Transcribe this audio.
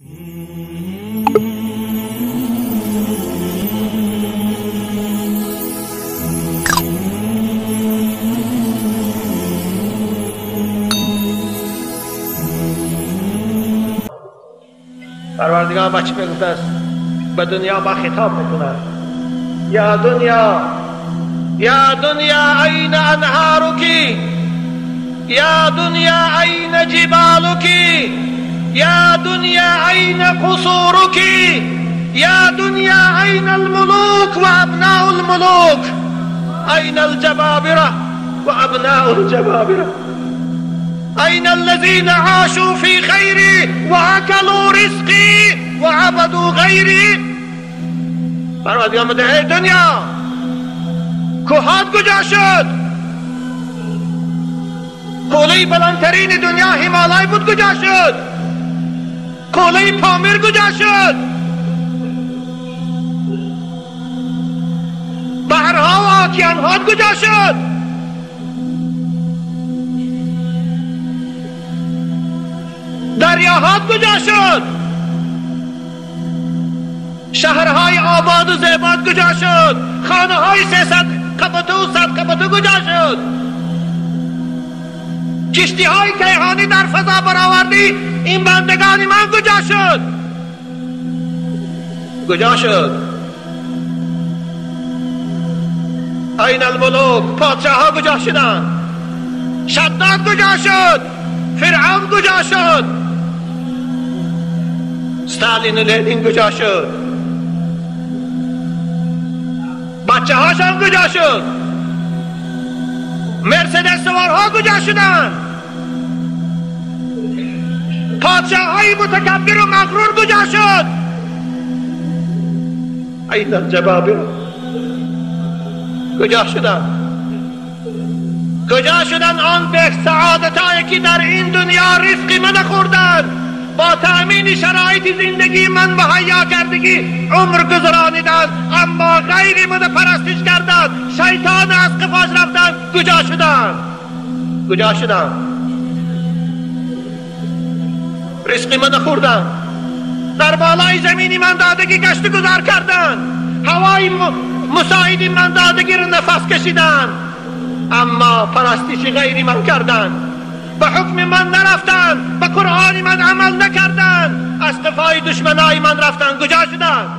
پروردگار بچه میگفت است به دنیا با خطاب میکند یا دنیا یا دنیا این انهارک یا دنیا این جبالک یا دنیا این قصورک یا دنیا این الملوک و ابناء الملوک این الجبابره و ابناء الجبابره أين الذين عاشوا في خيري وأكلوا رزقي وعبدوا غيري. پروردگار میگه ای دنیا کوهات کجا شد؟ قله بلندترین دنیا هیمالای بود کجا شد؟ قله پامیر کجا شد؟ بحرها و آکیانها کجا شد؟ دریاهات کجا شد؟ شهرهای آباد و زیباد کجا شد؟ خانه های 300 قبطه و 100 قبطه کجا شد؟ کشتی های کیهانی در فضا برآوردی این بندگان من کجا شد؟ کجا شد؟ این الملوک پادشاه ها کجا شدند؟ شداد کجا شد؟ فرعون کجا شد؟ ستالین و لنین کجا شد؟ بچه هاشان کجا شد؟ مرسدس سوارها کجا شدن؟ پادشاه های متکبر و مغرور کجا شد؟ این الجبابره کجا شدن؟ کجا شدن آن به سعادتایی که در این دنیا رزقی من خوردند، با تأمین شرایط زندگی من مهیا کردگی عمر گذرانیدند، اما غیر من پرستش کردند، شیطان از قفاش رفتند. کجا شدند؟ کجا شدند؟ رزقی من خوردند، در بالای زمینی من دادگی گشت گذار کردند، هوای مساعد من دادگی رو نفس کشیدند، اما پرستش غیری من کردند، به حکم من نرفتند، به قرآن من عمل نکردند، از قفای دشمنای من رفتند. کجا شدند؟